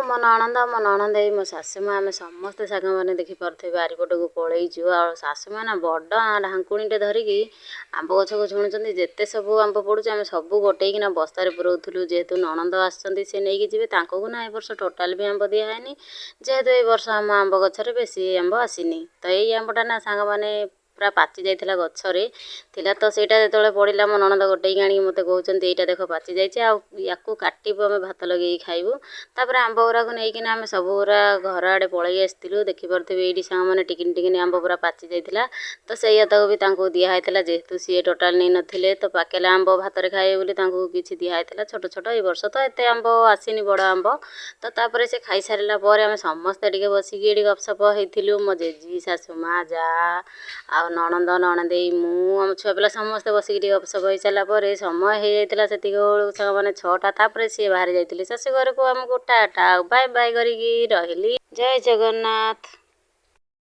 ମୋ ନଣନ୍ଦ, ମୋ ନଣନ୍ଦେଇ, ମୋ ଶାଶୁ ମା, ଆମେ ସମସ୍ତେ ସାଙ୍ଗମାନେ ଦେଖିପାରୁଥିବେ ବାରିପଟକୁ ପଳେଇଛୁ। ଆଉ ଶାଶୁ ମା ନା ବଡ଼ ଢାଙ୍କୁଣୀଟେ ଧରିକି ଆମ୍ବ ଗଛକୁ ଛୁଣୁଛନ୍ତି। ଯେତେ ସବୁ ଆମ୍ବ ପଡ଼ୁଛି, ଆମେ ସବୁ ଗୋଟେଇକିନା ବସ୍ତାରେ ପୁରଉଥିଲୁ। ଯେହେତୁ ନଣନ୍ଦ ଆସିଛନ୍ତି, ସେ ନେଇକି ଯିବେ। ତାଙ୍କୁ ନା ଏ ବର୍ଷ ଟୋଟାଲ୍ ବି ଆମ୍ବ ଦିଆହେଇନି, ଯେହେତୁ ଏଇ ବର୍ଷ ଆମ ଆମ୍ବ ଗଛରେ ବେଶୀ ଆମ୍ବ ଆସିନି। ତ ଏଇ ଆମ୍ବଟା ନା ସାଙ୍ଗମାନେ ପୁରା ପାଚି ଯାଇଥିଲା, ଗଛରେ ଥିଲା। ତ ସେଇଟା ଯେତେବେଳେ ପଡ଼ିଲା, ମୋ ନଣନ୍ଦ ଗୋଟେଇକି ଆଣିକି ମୋତେ କହୁଛନ୍ତି, "ଏଇଟା ଦେଖ, ପାଚି ଯାଇଛି ଆଉ ୟାକୁ କାଟିବୁ, ଆମେ ଭାତ ଲଗେଇକି ଖାଇବୁ।" ତାପରେ ଆମ୍ବ ଗୁରାକୁ ନେଇକିନା ଆମେ ସବୁ ଗୁରା ଘର ଆଡ଼େ ପଳେଇ ଆସିଥିଲୁ। ଦେଖିପାରୁଥିବେ ଏଇଠି ସାଙ୍ଗମାନେ, ଟିକିନି ଟିକିନି ଆମ୍ବ ପୁରା ପାଚି ଯାଇଥିଲା। ତ ସେଇଆ ତକ ବି ତାଙ୍କୁ ଦିଆ ହେଇଥିଲା, ଯେହେତୁ ସିଏ ଟୋଟାଲ୍ ନେଇନଥିଲେ। ତ ପାକେଲା ଆମ୍ବ ଭାତରେ ଖାଇବେ ବୋଲି ତାଙ୍କୁ କିଛି ଦିଆ ହେଇଥିଲା ଛୋଟ ଛୋଟ। ଏଇ ବର୍ଷ ତ ଏତେ ଆମ୍ବ ଆସିନି, ବଡ଼ ଆମ୍ବ। ତ ତାପରେ ସେ ଖାଇସାରିଲା ପରେ ଆମେ ସମସ୍ତେ ଟିକେ ବସିକି ଏଇଠି ଗପସପ ହେଇଥିଲୁ। ମୋ ଜେଜି, ଶାଶୁ ମା, ଯା ଆଉ ନଣନ୍ଦ, ନଣନ୍ଦେଇ, ମୁଁ, ଆମ ଛୁଆ ପିଲା ସମସ୍ତେ ବସିକି ଟିକେ ଗପସପ ହେଇସାରିଲା ପରେ ସମୟ ହେଇଯାଇଥିଲା ସେତିକି ବେଳକୁ ସାଙ୍ଗମାନେ 6ଟା। ତାପରେ ସିଏ ବାହାରି ଯାଇଥିଲେ ଶାଶୁ ଘରକୁ। ଆମକୁ ଟା ଟା ବାଏ ବାଏ କରିକି ରହିଲି। ଜୟ ଜଗନ୍ନାଥ।